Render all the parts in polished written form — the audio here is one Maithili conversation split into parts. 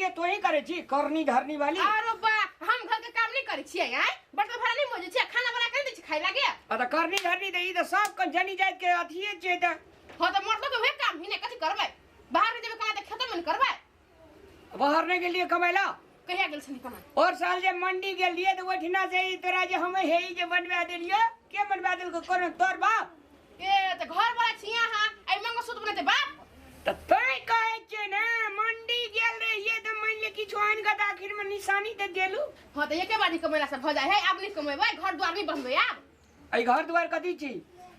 लिए तोही करे छी करनी धरनी वाली। अरे बा, हम घर के काम नहीं करे छियै आय, बर्तन भाड़ा नहीं मोजे छियै, खाना बना के नहीं दै छी खाइ लागे। आ त करनी धरनी त ई त सब कन जनी जात के अथिए छियै त। हां त मर्दो के उहे काम ही ने, कथि करबै? बाहर जेबै कमा त खेतो में ने करबै। बाहर नहीं गेलिए कमैला? कहिया गेल छली कमाय? और साल जे मंडी गेलिए त ओठिना से ई तोरा जे हम हे ई जे बनवा देलिए, के बनवा देलको? कोनो तोर बाप? ए त घर वाला छी अहाँ, एहि मंगलसूत्र बनेतै बाप? त तैं कहै छियै ने, मंडी गेल रहियै त मानि ले किछु आनि कऽ तऽ आखिर में निशानी तऽ देलू। हाँ त एके बारी कमेला से भऽ जाइ है, आब नहि कमेबै, घर द्वार नहि बनबै आब। एहि घर द्वार कथी छी?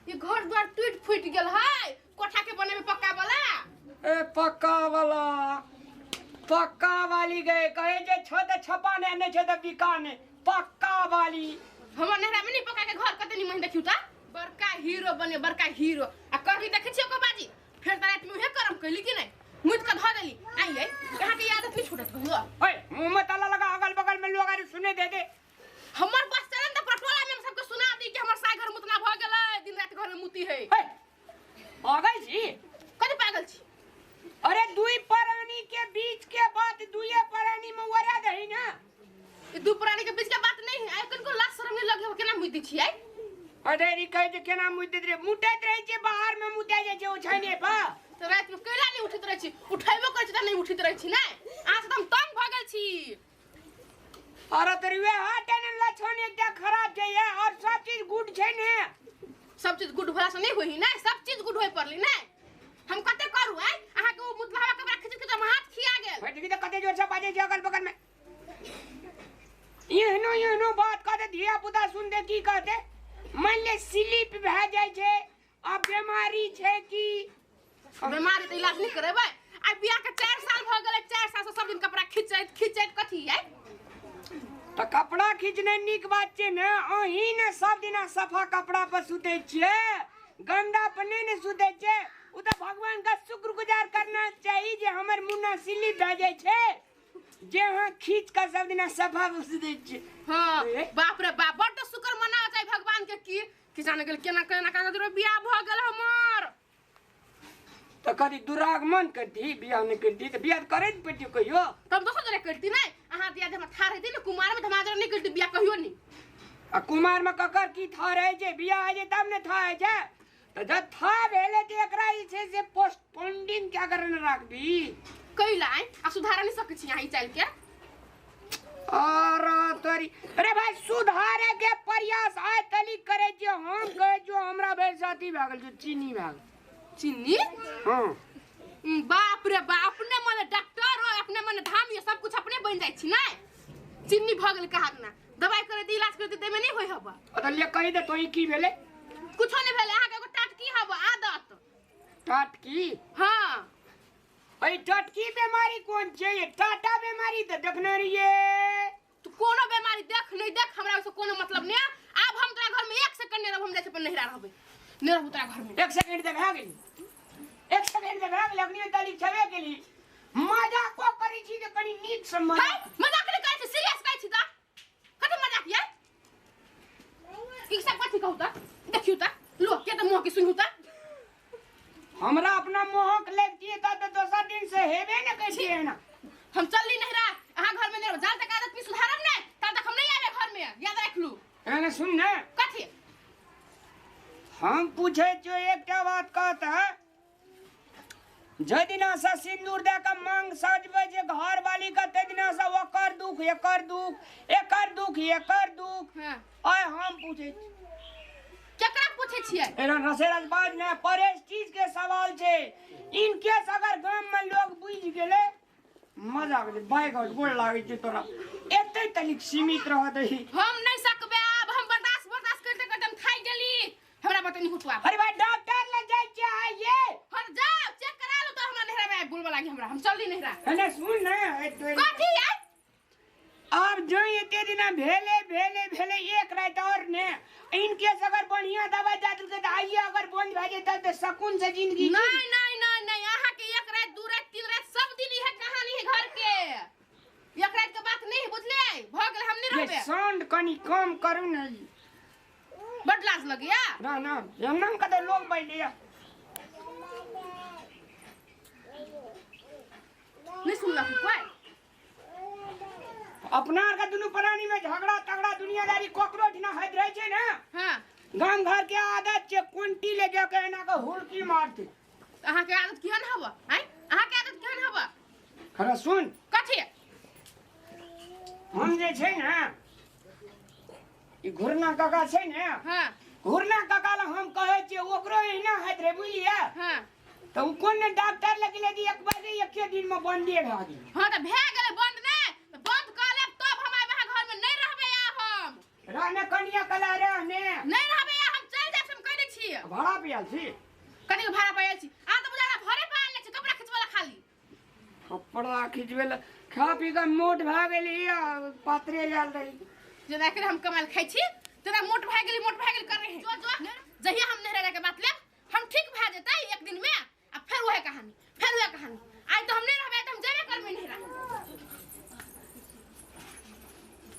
ई घर द्वार टूटि फूटि गेल है, कोठा के बनेबै पक्का वाला। ए पक्का वाला, पक्का वाली गए कहे जे छ त छपा ने, नहि छ त बिका ने, पक्का वाली। हमर नहरा में नहीं पक्का के घर कते निमन देखियौ त, बड़का हीरो बने, बड़का हीरो। आ करली देखै छियै ओकर बाजी, फेर त राति में उहे करम कैली कि नहीं, मुइत के धऽ देली। आई आई अहाँ के आदत नहीं छूटत कहियो। ओए मुंह में ताला लगा, अगल बगल में लोग आर सुने दे दे। हमर बस चलन त पटोला में हम सबके सुना दी कि हमर साय घर मुतना भ गेलै, दिन रात घर में मुती है। हे पागल छी? कथि पागल छी? अरे दुई प्राणी के बीच के बात दुए प्राणी में वरा दही ना। ई दू प्राणी के बीच के बात नहीं है। आइ कनको लाज शरम नहीं लगे हो, केना मुति छी आइ? अरे ई कहै छै केना मुति रे, मुतैत रहै छै बाहर में, मुतै जाइ छै ओछाने पर। त राति में कैला नहीं उठैत रहै छी? उठैबो करै छी त नहीं उठैत रहै छी नै। अहाँ से त हम तंग भ गेल छी। अरे तोरी वएह हाटे ने लक्षण एकटा खराब छै या, और सब चीज गुड छै ने। सब चीज गुड होला से नहीं होई ने, सब चीज गुड होई पड़ली ने। हम कते करू आइ? अहाँ के ओ मुतलहवा कपड़ा खींच के त हम हाथ खिया गेल। भाई देखी त कते जोर से बाजै छै अगल बगल में। एहनो एहनो बात कहते धिया पुता सुनते की कहते? मान ले स्लिप भए जाइ छै आ बीमारी छै की बीमारी त इलाज नहीं करेबै। आ बियाह के 4 साल भ गेलै, 4 साल से सब दिन कपड़ा खींचैत खींचैत कथी आइ? त कपड़ा खींचने नीक बात छै ने, अहीं ने सब दिना सफा कपड़ा पर सुतै छियै, गंदा पर नहीं ने सुतै छियै। उ त भगवान का शुक्रगुजार करना चाही जे हमर मुन्ना स्लिप भए जाइ छै, जे अहाँ खींच कऽ सब दिना सफा पर सुतै छियै। हाँ, ए? बाप रे बाप, बड्ड शुक्र मनाओ चाही भगवान के की कि जाने गेल केना केना केना केना बियाह भऽ गेल हमर। तऽ कथी दुरागमन करती, बियाह नहि करती तऽ बियाह करै ने पड़तै कहियो। तऽ हम दोसर जगह करती नहि, अहाँ दिया जे हमरा थार हेतै ने कुमार में, तऽ हमरा नहि करती बियाह कहियो नहि। आ कुमार में ककर की था रहै छै? बियाह होइ छै तब ने था होइ छै। तऽ जब था भेलै तऽ एकरा जे छै से पोस्टपोंडिंग क्या करने राखबी? कैला आइ आ सुधार नहि सकै छी अहाँ ई चालि के। और तोरी अरे भाई सुधारे के प्रयास आइ तली करे छियै। हम कहै छियौ हमरा भरि साथी भए गेल छौ, चीनी भए गेल। चीनी? हाँ। बाप रे बाप, अपने मने डॉक्टर हो, अपने मने धाम, ये सब कुछ अपने बन जाइ छी नै। चीनी भऽ गेल कहा ना, दवाई करे दी, इलाज करे दी, में नहीं होय हबा। अ ले कहि दे तोही की भेलै? कुछो नहीं भेलै, अहाँ के एगो टाटकी हबा आदत। टाटकी? हाँ। अई टटकी बीमारी कोन छै? ये टाटा बीमारी तऽ देखने रहिए। तू कोनो बीमारी देख नहीं देख, हमरा ओइसे कोनो मतलब नहीं। आब हम तोरा घर में 1 सेकंड नहीं रहब, हम जाइ छी अपन नहिरा रहबै, नहीं रहबू तोरा घर में। 1 सेकंड तऽ भए गेली, 1 सेकंड तऽ भए गेल, अखनी तारीख छबे केली। मजाक को करै छी तऽ कनी नीक से मजाक। है, मजाक नहीं करै छी, सीरियस कहै छी तऽ। कथी मजाक ये? ई सब कथी कहू तऽ? देखियौ तऽ, लो के तऽ मुँह के सुनू तऽ। हमरा अपना मोहक लगतियै तऽ दोसर दिन से हेबे ने करितियै ना। हम चलली नहिरा, अहाँ घर में नहीं रहब, जाल तक आदत नहीं सुधारब ने तब तक हम नहीं आबे घर में, याद रख लू। एने सुन ने। कथी? हम पूछे छियौ एकटा बात कहता, जै दिना से सिंदूर दे के मांग सजबै छै घर वाली के, तै दिना से ओकर दुख एकर दुख एकर दुख एकर दुख। हाँ। आय हम पूछे छी। केकरा पूछे छियै? एना रसेराज बाज ने, प्रेस्टीज के सवाल छै। इन केस अगर गाम में लोग बुझि गेलै, मजा आबै छै, बाय गॉड गोड़ लागै छै तोरा। एते तनिक सीमित रह दही। हम नहीं सकबे आब, हम बर्दाश्त बर्दाश्त करते करते हम थाकि गेली। हमरा बतनी हुटवा। अरे भाई डॉक्टर लग जाइ छियै आइये। हम जाओ चेक करा लो तो हमरा नहिरा में बोलबा लागी हमरा, हम चलली नहिरा। एने सुन ने, ए तोरी। कथी आइ? आब जो एते दिना भेले भेले भेले एक रात और ने, इन केस अगर बढ़िया दवाई दे देलकै तऽ आइये अगर बंद भए जेतै तऽ सकून से जिंदगी जी। नहीं नहीं नहीं नहीं, अहाँ के 1 रात 2 रात 3 रात सब दिन इहे कहानी है घर के। 1 रात के बात नहीं है, बुझलियै? भऽ गेल, हम नहीं ये रहबै। साउंड कनी कम करू ने। बड लाज लगैया। ना ना, एना कतौ लोग बैठे। नहीं सुनलक कोई? अपना आर के दुनू प्राणी में झगड़ा तगड़ा दुनियादारी ककरो ठिना होइत रहै छै ने। हां। गाम घर के आदत छै कोंटी ले जाके एना के हुलकी मारते। अहाँ के आदत केहन हब? आय अहाँ के आदत केहन हब? खरा सुन। कथी? हम जे छै ने ई घुरना काका छै ने। हां। घुरना काका लग हम कहै छियै ओकरो एहिना होइत रहै बुझलियै। हां। तऽ ओ कोन ने डॉक्टर लग गेलै कि एक बार एके दिन में बंदे भए गेलै। हां तऽ भए गेलै बंद ने तऽ बंद कऽ लेब तब हम आब अहाँ घर में नहीं रहबै आ हम। रहने कनिया कला रहने। नहीं रहबै आ हम चलि जायब से हम कहि दै छियै। भाड़ा पे आयल छी? कनिक भाड़ा पे आयल छी। आ तऽ बुझा भरे पे आयल छी कपड़ा खिचबै ला खाली। कपड़ा खिचबै ला खा पी कऽ मोट भए गेली आ पातरे आयल रही। जेना एखन हम कमाल खाइ छी तेना मोट भए गेली कर रहे। जो जो जहिया हम नहरा के बात लेब हम ठीक भए जेतै एक दिन में आ फेर वहे कहानी फेर वहे कहानी। आइ तऽ हम नहीं रहबै तऽ हम जेबे करबै नहरा।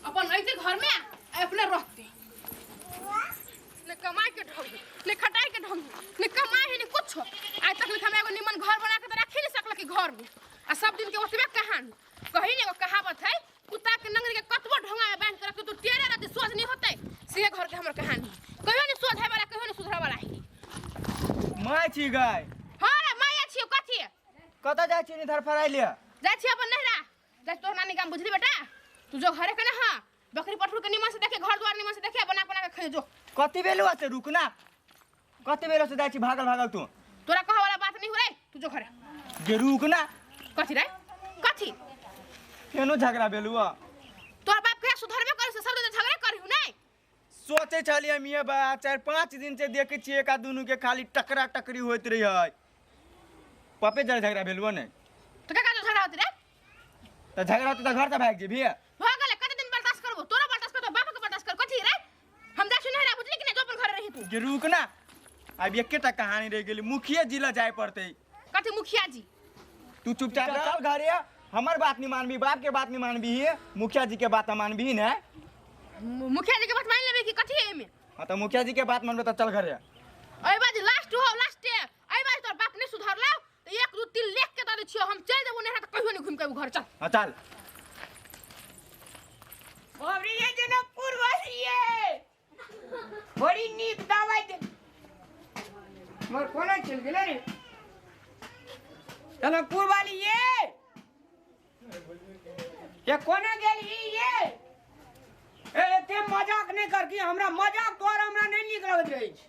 अपन अइते घर में आ अपने रहते। ने कमाई के ढंग ने खटाई के ढंग ने कमाई है ने कुछ। आइ तक हम एगो निमन घर बना के तऽ राखि नहीं सकल कि घर में आ सब दिन के ओतबे कहानी। कही ने एगो कहावत है कुत्ता के नंगरी के कतबो ढोंगा में बांध के रखते तो टेढ़े रहते सोझ नहीं होते। से घर के हमर कहानी कहियो नहीं सोझ है वाला कहियो नहीं सुधरे वाला है। My छी गाय। हां रे my छी कथी? कतऽ जाइ छी धरफड़ाइ ले? जाइ छी अपन नहिरा। जाइ तोहर नानी गाम बुझली बेटा। तू जो घरे के ना हां बकरी पठरू के निमन से देखे घर द्वार निमन से देखे बना बना के खाइ जो। कति बेलु से रुकना कति बेलु से जाइ छी भागल भागल तू। तोरा कह वाला बात नहीं हो रे तू जो घरे। जे रुकना। कथी रे कथी? केनो झगड़ा भेलु? तोहर बाप के सुधरबे करे से सब दिन झगड़ा करहु नै। सोचे छलियै मिया बा 4-5 दिन से देखे छियै एका दुनू के खाली टकरा टकरी होइत रही है। पपे जरे झगड़ा भेलु नै। तो का झगड़ा होत रे? त झगड़ा होत त घर से भाग जेबी। भ गेलै कते दिन बर्दाश्त करबो? तोरा बर्दाश्त कर बाप के बर्दाश्त कर कथी रे? हम जाइ छी नहरा बुझली कि नै जो अपन घर रही तू। जे रुक ना अब एकेटा कहानी रह गेली मुखिया जी ला जाय पड़तै। कथी मुखिया जी? तू चुपचाप चल घरे हमर बात नहीं मानबी बाप के बात नहीं मानबी मुखिया जी के बात मानबी ने। मुखिया जी के बात मान लेबे कि कथी है एमे? हां त मुखिया जी के बात मानबे त चल घरे। एहि बाज लास्ट हो लास्ट एहि बाज तोर बाप नहीं सुधरलौ त 1 2 3 लिख के द दै छियो हम चल जेबो नहरा त कहियो नहीं घुम के घर चल। हां चल। बाबरी ये जनकपुर वाली ये बड़ी नीक दवाई दे मोर कोना चल गेलै रे जनकपुर वाली ये कोना गेली ये? ए एते मजाक नहीं कर कि हमरा मजाक तोर हमरा नहीं नीक लगैत रहै छै।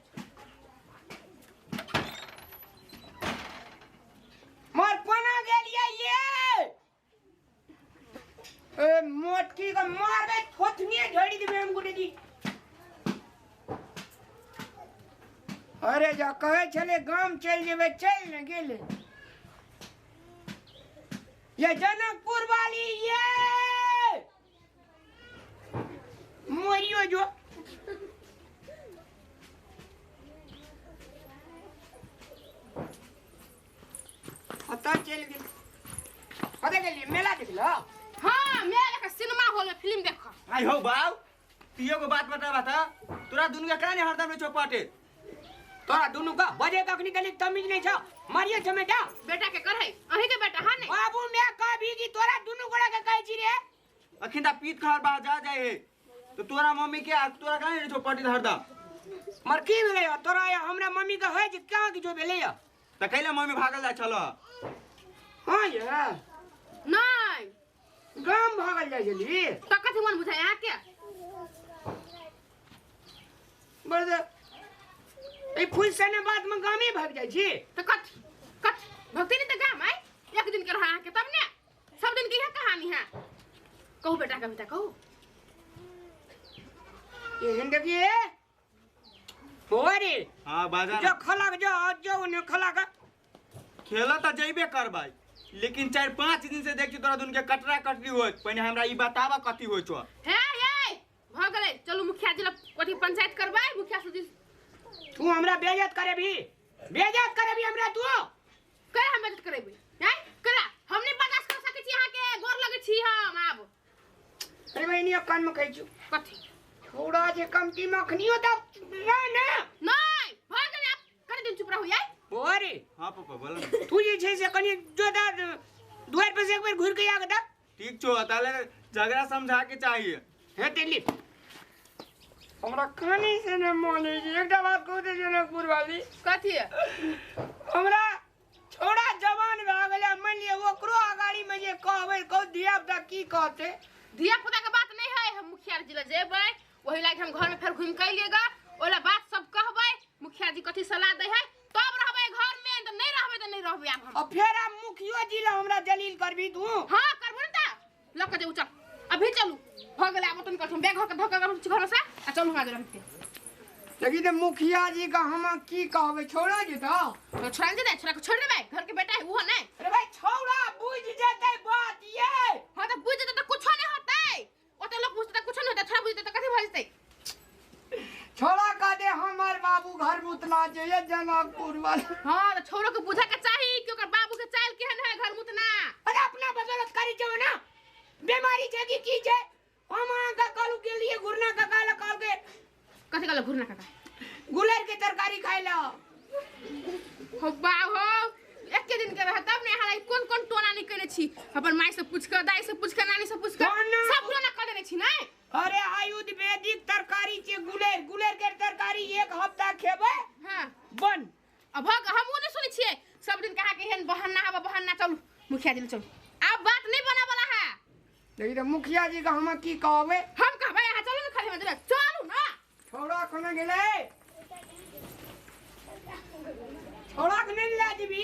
मोर कोना गेलियै ये? ए मोटकी के मारबे थोथनिए झड़ी देबे हम गुटे जी। अरे जा कहै छलै गाम चलि जेबै चलि ने गेलै। ये जनकपुर वाली ये मरियो जो। कतऽ चलि गेल? कतऽ गेलियै? मेला देखल? हाँ मेला देख सिनेमा हॉल में फिल्म देख। आई हो बाऊ तियो को बात बता बता तोरा दुनू के काहे हरदम रे चौपाटे? तोरा दुनू का बजे कखनी तलिक तमीज नहीं छ मारियो छ बेटा। बेटा के करहै अहीं के बेटा हां नहीं। बाबू मैं कभी की तोरा दुनू गोड़ा के कहै छी रे। अखिन ता पीत खर बा जा जाय हे तो तोरा मम्मी के तोरा काहे रे चौपाटी हरदम? मर की भेलै तोरा या हमरा मम्मी के है जे कहाँ की जो भेलै त कैला मम्मी भागल जाय छल? हां ये नहीं गाम भागल जाय छली त कथि मन बुझाय अहाँ के? बड़ ए फूल सने बात में गामे भाग जाय छी त कथि कथि भक्ति नहीं त गाम आइ एक दिन के रहा अहाँ के तब ने सब दिन के इहे कहानी है। कहू बेटा कविता कहू। एहन देखिए बोरे। हां बाजार जो खलाक जो जो ने खलाक खेला त जइबे करबै लेकिन 4-5 दिन से देखी तोरा दुन के कटरा कटरी होत। पहिने हमरा ई बतावा कथी होय छौ? हे ये भ गेलै चलू मुखिया जी लग कथी पंचायत करबै मुखिया जी। तू हमरा बेइज्जत करेबी बेइज्जत करेबी हमरा तू करा हम बेइज्जत करेबी हैं करा हम नहीं बर्दाश्त कर सकै छी अहाँ के गोर लगै छी हम आब। अरे बहिनी कान में कहै छु कथी? थोड़ा जे कमती मखनियो त ना ना नहीं भ गेलै आप कनि दिन चुप रहू यार। बोरे। हां पापा बोल। तू जे छै से कनि जो दा दुआर पर से एक बेर घुर के आ दा। ठीक छो ताले झगड़ा समझा के चाहिए हे दिल्ली हमरा कहानी से न मन है एकटा बात कहू दे जनकपुर वाली कथी है हमरा छोड़ा जवान भए गेलै मान लिअ ओकरो अगाड़ी में जे कहबै कहू धिया पुता की कहते धिया पुता के बात नहीं है। हम मुखिया जी लग जेबै वही लागी हम घर में फेर घूम के अइलिएगा ओला बात सब कहबै मुखिया जी कथी सलाह दै है तब रहबै घर में त नहीं रहबै त नहीं रहबै आब हम। आ फेर आब मुखियो जी ला हमरा जलील करबी तू? हां करबो न त लक जे चल अभी चलू भ गेलै आब तन कथम बैग घर के धक्का करू घर से आ चलू आगे रहते। लेकिन त मुखिया जी का हम की कहबै छोड़ा जी त तो छोड़ा दे छोड़ा के छोड़ देबै घर के बेटा है वो नहीं। अरे भाई छोड़ा बुझ जेतै बात ये। हां त बुझ जेतै त कुछो नहीं होतै ओते लोग बुझतै त कुछो नहीं होतै छोड़ा बुझतै त कथी भ जेतै। छोड़ा कह दे हमार बाबू घर मुतना जे ये जनकपुर वाले। हां त छोड़ो के बुझे के चाही कि ओकर बाबू के चाल केहन है घर मुतना। अरे अपना बदौलत करी छौ ना बीमारी छै कि की छै हम अहाँ का कहलू के लिए घुरना काका ला कहल के कथी कहल घुरना काका गुलर के तरकारी खाइ ला। हो बा हो एके दिन के रह तब ने हलाई कोन कोन टोना नहीं केने छी अपन माई से पूछ के दाई से पूछ के नानी से पूछ के सब टोना कर देने छी नै। अरे आयुर्वेदिक तरकारी छै गुलेर गुलेर के तरकारी एक हफ्ता खेबै हां बन। अब हमहु नहीं सुनै छियै सब दिन कहा के एहन बहाना हवा बहाना। चलू मुखिया जी चलू आब बात नहीं बना वाला है। देखी त मुखिया जी का हम की कहबै हम कहबै अहाँ चलू न खाली मंदिर चलू ना। छोड़ा कोना गेलै छोड़ा के नहीं ला जेबी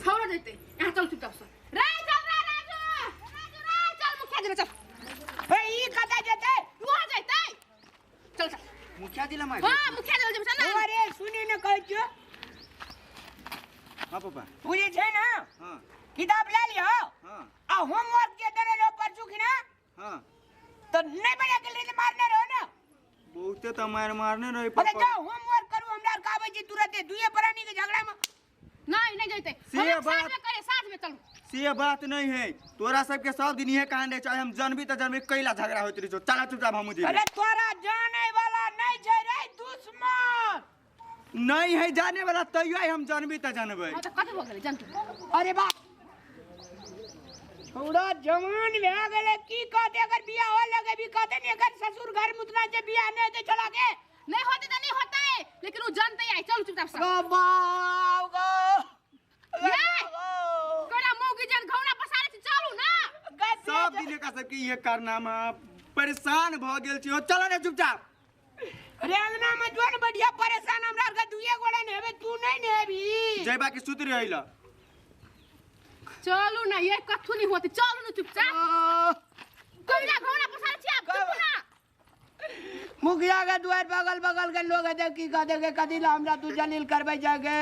छोड़ा जेतै यहाँ चल चुपचाप से रे चल रे राजू राजू रे चल मुखिया जी चल। हे ई कतऽ जेतै वहाँ जेतै चल चल मुखिया जी ला मार। हां मुखिया जी जेबै चल ना। अरे सुनी न कहै छियौ। हां पापा तू जे छै ना हां किताब ले लियो हां आ होमवर्क जे देने रहो परसू की ना हां तो नहीं बना के लिए मारने रहो ना बहुते त मार मारने रही पापा। अरे जाओ होमवर्क करू हमरा आर कहबै छी तुरंते दुइये प्राणी के झगड़ा में नहीं नहीं जइते हम साथ में करे साथ में चलू। से बात नहीं है तोरा सबके सब दिन इहे कांड है चाहे हम जानबी त जानबी कैला झगड़ा होइत रही चला चुपचाप हमहु जेबै। अरे तोरा जाने वाला नहीं छै रे दुश्मन नहीं है जाने वाला तैयो हम जानबी त जानबै। हां त कथि भ गेलै जानतू। अरे बाप छोड़ा जवान भए गेलै की कहते अगर बियाह हो लगे भी कहते ने अगर ससुर घर मुतना जे बियाह नहीं होते चला के नहीं होते त नहीं होते लेकिन उ जानते आई चल चुपचाप से। गो बाप गो ये कोना मौगी जन घौना पसारे छी चलू ना सब दिन का सबके ये कारनामा परेशान भ गेल छी चल ने चुपचाप। अरे अंगना में जोन बढ़िया परेशान हमरा के दुइये गोड़ा ने हेबे तू नहीं ने हेबी जयबा के सुत रहिल चलू ना ये कथु नहीं होते चलू ना चुपचाप कोना घौना पसारे छी आप चुप ना। मुखिया के दुआर बगल बगल के लोग है की कहते के कथी ला हमरा तू जलील करबै जाके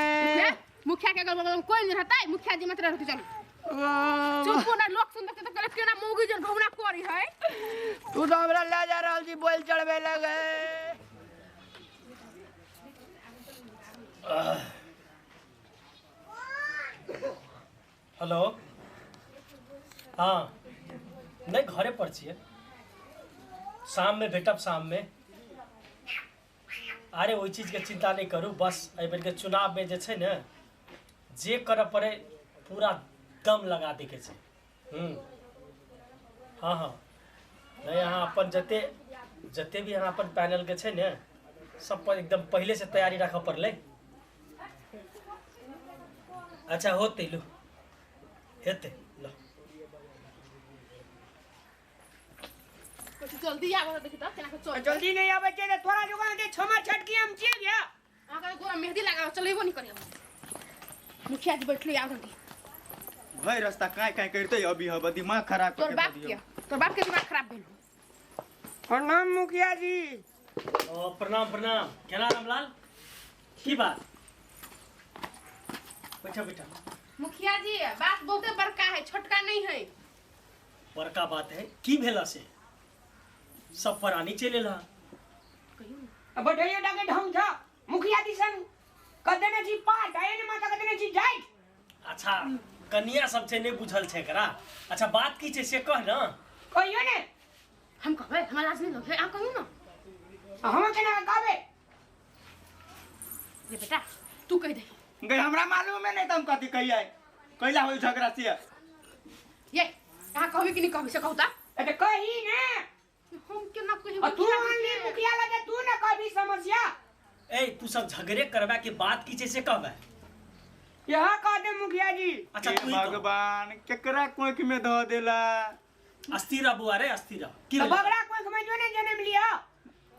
मुखिया के अगल बगल में कोई नहीं रहता है मुखिया जी मत रहते चलू चुप ना लोग सुन देखते त कहले केना मौगी जन घौना करी है तू तो हमरा ले जा रहल छी बोल चढ़बे लगे। हेलो हाँ नहीं घरे पर छियै शाम में भेटब शाम में। अरे ओहि चीजके चिंता नहीं करू बस एहि बेरके चुनावमे जे छै ने जे करऽ पड़े पूरा दम लगा दैके छै। हाँ हाँ नहीं अहाँ अपन जते जते भी अहाँ अपन पैनलके छै ने सब पर एकदम पहिले से तैयारी राखऽ पड़लै। अच्छा होतै लू हेतै लो जल्दी आबो देखि त केना के चल जल्दी नहीं आबै छै तोरा जोगान के क्षमा छटकी हम छियै गया अहाँ के गोरा मेहंदी लगाओ चलेबो नहीं करियो। मुखिया जी बैठलो आब जल्दी भाई रास्ता काय काय करते अभी हब दिमाग खराब तोर बाप के तोर बाप के दिमाग खराब भेल। प्रणाम मुखिया जी। ओ प्रणाम प्रणाम केना रामलाल की बात बैठा बैठा। मुखिया जी बात बहुते बड़का है छोटका नहीं है। बड़का बात है की भेला से सब परानी चलि एल हँ बैठैयो डाके ढंग छ मुखिया जी सन कह देने छी पाट आए ने माता कह देने छी जाइत। अच्छा कनिया सब छै नहीं बुझल छै एकरा। अच्छा बात की छै से कह ना कहियो ने हम कहबै हमरा लाज नहीं लगे अहाँ कहू ना हम केना कहबै रे बेटा तू कह दे गई हमरा मालूम है नहीं त हम कथि कहियै कैला होई झगड़ा से ये अहाँ कहबी कि नहीं कहबी से कहू ता। अरे कही ने हम केना कही? तू आनली मुखिया लगे, तू ना कहबी समस्या। ए तू सब झगड़े करबा के बात की छै से कहबे? यहाँ कह दे मुखिया जी। अच्छा तू भगवान केकरा कोख में धो देला। अस्थिर रह बुआ रे, अस्थिर रह। की बगड़ा कोख में जो ने जन्म लिया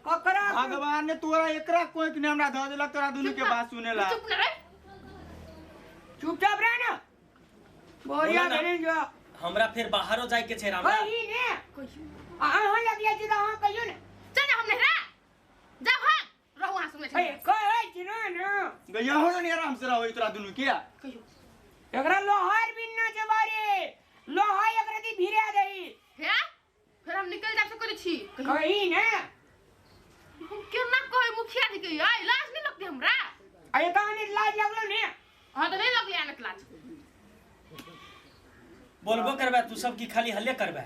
ककरा भगवान ने तोरा एकरा कोख ने हमरा धो देला, तोरा दुनु के बात सुनेला। चुप ना रे, चुपचाप रह ना। बोरिया बने जो हमरा फिर बाहरो जाय के छै राम। कही ने अहाँ लगिया छी त अहाँ कहियो ने। चल जा, हम नहीं रह जाओ, हां रहू अहाँ सुनै छी। ए कहै छी ना ना गया हो ने, आराम से रहो तोरा दुनु के। कहियो एकरा लोहार बिन्ना छै बारे, लोहा एकरा दी भिरा दही हे, फिर हम निकल जाब से करै छी। कही ने हम केना कहै मुखिया जी के? आई लाज नहीं लगती हमरा? अरे त अने लाज लगलो ने। हां त नहीं लगली आनक लाज। बोलबो करबे तू सब की खाली हल्ले करबे?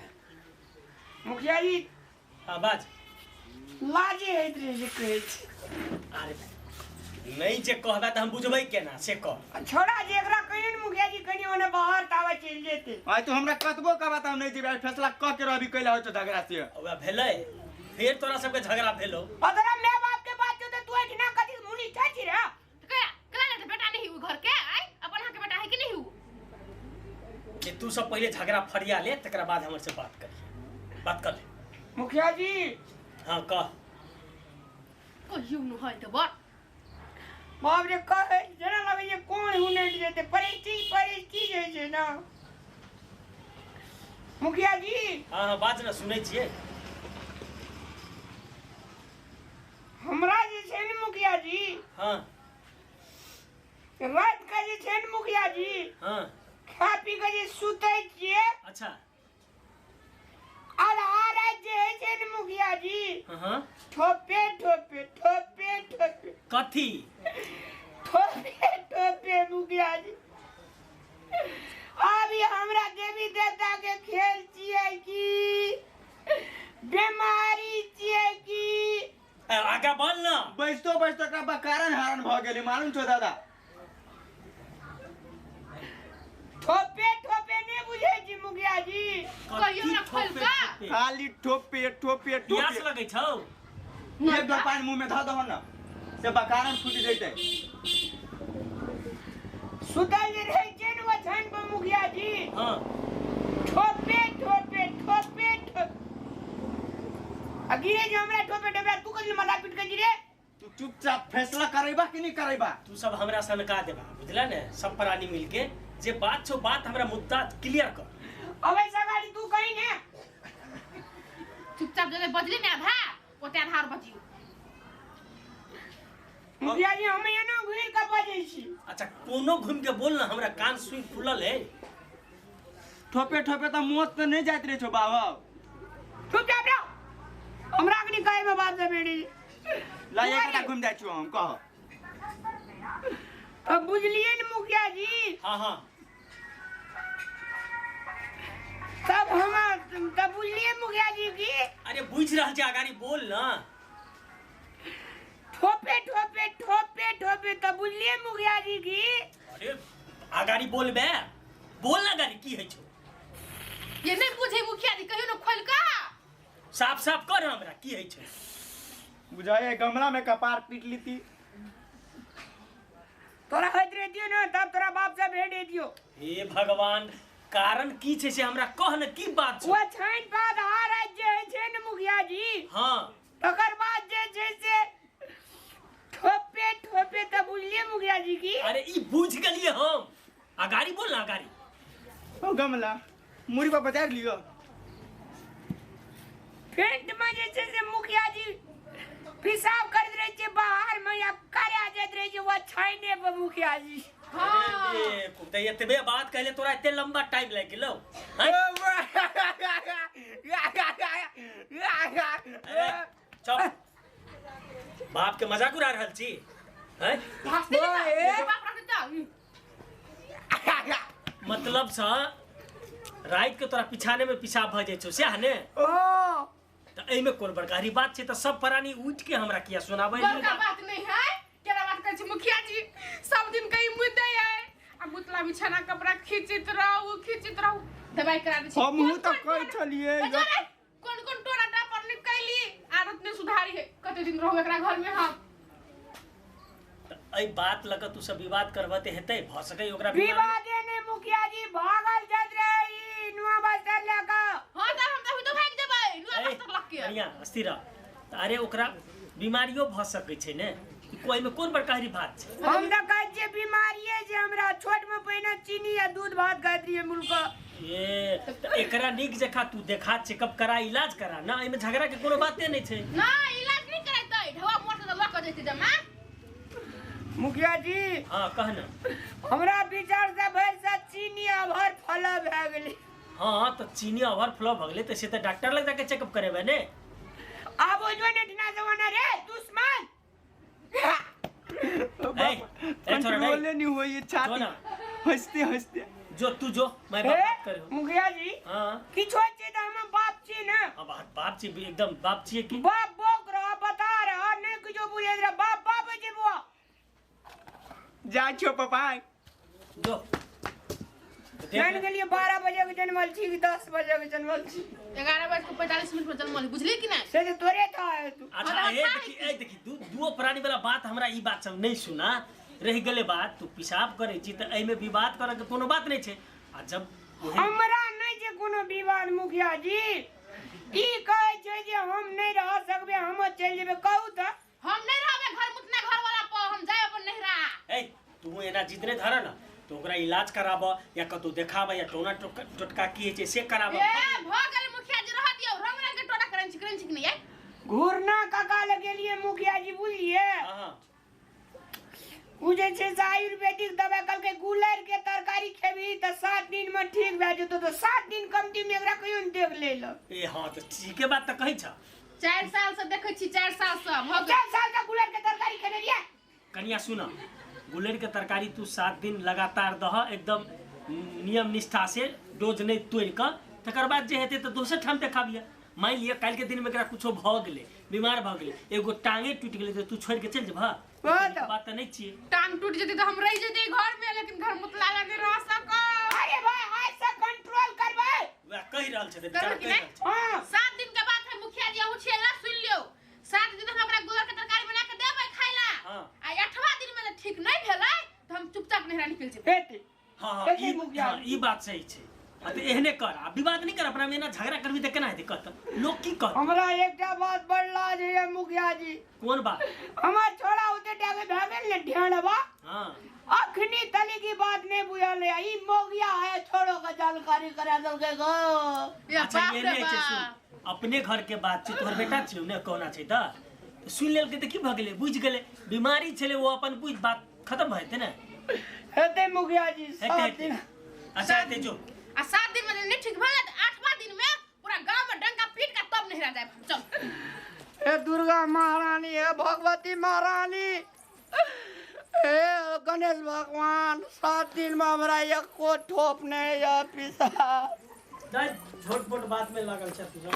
मुखिया जी हां बाज। लाजे होइत रहे जे कहै छी। अरे नहीं जे कहबे त हम बुझबै केना से कह। छोड़ा जे एकरा कहियो ने मुखिया जी कनी ओने बाहर तावा चलि जेते। आइ तो हमरा कतबो कहबा त हम नहीं जेबै, फैसला क के रहबी कैला होय त झगड़ा से। ओए भेलै फिर तोरा सबके झगड़ा भेलो। अदरा my बाप के बात छौ त तू एठना कथी मुनि छछि रे? कया कला ले बेटा नहीं उ घर के, आई अपन हां के बेटा है कि नहीं उ? जे तू सब पहिले झगड़ा फरिया ले तकरा बाद हमर से बात करिए, बात कर ले। मुखिया जी हां कह। कहियो न होय त बड़ बाप रे कह जना लगे जे कोन हुने जेते परिस्थिति परिस्थिति जे छै ना। मुखिया जी हां हां बात ना सुनै छियै। हमरा जे छै ने मुखिया जी, हां रात के जे छै ने मुखिया जी, हां खा पी के जे सुतै छियै। अच्छा आधा रात जे होइ छै ने मुखिया जी, हां ठोपे ठोपे ठोपे ठोपे कथी ठोपे ठोपे मुखिया जी। अभी हमरा देवी देवता के खेल छियै की बीमारी छियै की? आगा बोल ना। बैसतो बैसतो एकरा बकारन हारन भ गेलै मालूम छौ दादा। ठोपे ठोपे नहीं बुझे छी मुखिया जी। कहियो ना खोल का खाली ठोपे ठोपे ठोपे। प्यास लगै छौ? एक दो पानी मुंह में ध दहो ना से बकारन फूटि जैतै। सुतल जे रहै छै ने ओछान पर मुखिया जी, हां ठोपे ठोपे ठोपे ठोपे आ गिरे जे हमरा ठोपे ठोपे। तू कथी माथा पीट के गिरे? तू चुपचाप फैसला करैबा कि नहीं करैबा? तू सब हमरा सनका देबा बुझला ने, सब प्राणी मिलके जे बात छौ बात हमरा मुद्दा क्लियर कर। अबे सगाड़ी तू कही ने। चुपचाप जले बजली ने आधा ओते आधार बजियो। मुखिया जी हम एना घुरि के बजै छी। अच्छा कोनो घुम के बोल ना, हमरा कान सुई खुलल है। ठोपे ठोपे त मौत त नहीं जाइत रहे छौ बाबा। चुपचाप रह, हमरा के नहीं कहे में बात से बेड़ी ला एकटा घुम जाइ छौ हम कह। अब बुझलिए ने मुखिया जी? हां हां तब हम तब बुझलिए मुखिया जी की? अरे बुझ रहल छी, आगाड़ी बोल ना। ठोपे ठोपे ठोपे ठोपे तब बुझलिए मुखिया जी की? अरे आगाड़ी बोलबे, बोल ना गाड़ी की है छौ। ये नहीं बुझे मुखिया जी, कहियो न खोल का साफ साफ कर हमरा की है छौ। बुझाए गमला में कपार पीट लीती। तोरा होइत रहितियो ना तब तोरा बाप से भेट दियो। हे भगवान, कारण की छै से हमरा कह न, की बात छै? वो छाइन बाद हारा जे है छै ने मुखिया जी, हां तकर बाद जे छै से ठोपे ठोपे त बुझलिए मुखिया जी की? अरे ई बुझ गेलिए हम, अगाड़ी बोल ना अगाड़ी। ओ गमला मुरी पर बजार लियो। पेंट में जे छै से मुखिया जी पेशाब करैत रहे छै बाहर में या कार्या जाइत रहे छै वो छाइने पर मुखिया जी। हां अरे त एतबे बात कहले तोरा एते लंबा टाइम लागि गेलौ? अरे चुप, बाप के मजाक उड़ा रहल छी हैं? बाप रख दा। मतलब सा रात के तोरा पिछाने में पेशाब भ जाइ छौ सएह ने? ओ त एहिमे कोन बड़कारी बात छै? त सब प्राणी उठ के हमरा किया सुनाबै? बड़का बात नहीं है, केना बात करै छी मुखिया जी? सब दिन कहीं मुद्दे है आ आ मुतला बिछाना कपड़ा खींचित रहू खींचित रहू दवाई करा दै छी। हमहूँ तऽ कहै छलियै। कोन कोन टोना टापर नहीं कैली, आदत नहीं सुधारी है। कते दिन रहू एकरा घर में हम? एहि बात लऽ कऽ तू सब विवाद करबह तऽ हेतै, भऽ सकै ओकरा विवादे नहि मुखिया जी, भागल जाइत रहे ई नुआ बस्तर लऽ कऽ। हां तऽ हम तऽ भागि जेबै नुआ बस्तर लऽ के। बढ़िया स्थिर रह। तऽ अरे ओकरा बीमारियो भऽ सकै छै ने, कोइमे कोन बड़का हरी बात छै? हम तऽ कहै छियै बीमारिये जे हमरा छोटमे पहिने चीनी आ दूध भात खाइत रहियै मुल्क। ए तऽ एकरा नीक जकाँ तू देखा, चेकअप करा, इलाज करा ना, एहिमे झगड़ा के कोनो बाते नहि छै। ना इलाज नहीं कराइतै, ढवा मोड़ से लऽ के जैते जमा। मुखिया जी हाँ कह ना। हमरा विचार से भरि से चीनी ओवर फ्लो भए गेलै। हाँ तऽ चीनी ओवर फ्लो भऽ गेलै तऽ से तऽ डॉक्टर लग जाके चेकअप करेबै ने। आब ओजो ने ठिना जमाना रे दुश्मन। कंट्रोल नहीं होई छाती हंसते हंसते। जो तू जो मैं बात करे। मुखिया जी हां किछो छै त हम बाप छी ना। हां बाप छी, एकदम बाप छी की बाप बोक रहा बता रहा नहीं किछो बुझे रहा बाप बाप जे बुआ जा छो पापा जो जान गेलिए 12 बजे के जन्मल छी कि 10 बजे के जन्मल छी? 11:45 पर जन्मल, बुझली कि नहीं? से तो तोरे था है तू। अच्छा ए देखी, ए देखी दुओ प्राणी वाला बात हमरा ई बात सब नहीं सुना रह गेले बात। तू पेशाब करे छी त एमे विवाद करे के कोनो बात नहीं छै। आ जब हमरा नहीं छै कोनो विवाद मुखिया जी, ई कहै छै जे हम नहीं रह सकबे, हम चल जेबे। कहू त हम नहीं रहबे घर मुतना घर वाला पर, हम जाय अपन नहिरा। ए तू एना जितने धर ना तो ओकरा इलाज कराब या कतौ देखाब या टोना टोटका की छै से कराब। ए भ गेल मुखिया जी, रह दियौ, रंग रंग के टोना करन छी करन छी कि नहीं? घूरना काका लगेलिए मुखिया जी, बुझलिए? हां उ जे छै से आयुर्वेदिक दवाई कहलकै गुलर के तरकारी खेबही त 7 दिन में ठीक भए जेतौ, त 7 दिन कमती में एकरा कहियो ने देख लेल। ए हां त ठीके बात त कहै छ। 4 साल से देखै छी, 4 साल से भ गेल। 4 साल का गुलर के तरकारी खेने रहिए। कनिया सुन, गुलर के तरकारी तू 7 दिन लगातार दह, एकदम नियम निष्ठा से, डोज नहीं तोड़ के, तकर बाद जे हेतै त दोसर ठाम देखाबिया। मान लिअ काल्हि के दिन में एकरा कुछो भ गेलै, बीमार भ गेलै, एगो टांगे टूटि गेलै त तू छोड़ के चलि जेबह? बात त नहीं छियै। टांग टूट जेतै त हम रहि जेतै घर में, लेकिन घर मुतला ला नहीं रह सकब। अरे भाई आज से कंट्रोल करबै, वह कहि रहल छै त विचार कहि रहल छै। हां 7 दिन के बात है मुखिया जी, अहूँ छियै ला सुन लियौ। 7 दिन हम ओकरा गुलर के तरकारी बना के देबै खाइ ला। आ 8वां दिन में ठीक नहीं भेलै त हम चुपचाप नहिरा निकल जेबै। हेतै। हां हां ई बात सही छै। आ त एहने कर, आ विवाद नहीं कर, अपना में एना झगड़ा करबी त केना हेतै? कहत लोग की कहत? हमरा एकटा बात बड़ लाज होइए मुखिया जी। कोन बात? हमर छोड़ा ओते टाके भए गेल ने ढेड़वा। हां अखनी तली की बात नहीं बुझल है, ई मोगिया है छोड़ो का जानकारी करा देलकै गो। अच्छा ये नहीं छै, सुन अपने घर के बात छै, तोहर बेटा छियौ ने, कोना छै त सुन लेलकै त की भ गेलै? बुझि गेलै बीमारी छलै, वो अपन बुझ बात खत्म भ जेतै ने। हेतै मुखिया जी 7 दिन। अच्छा हेतै जो। आ 7 दिन में नहीं ठीक भेलै त 8वां दिन में पूरा गांव में डंका पीट के तब नहिरा जायब हम। चल हे दुर्गा महारानी, हे भगवती महारानी, हे गणेश भगवान, 7 दिन में हमरा एको ठोप नहीं या पिसा। छोट मोट बात में लागल छै तू सब।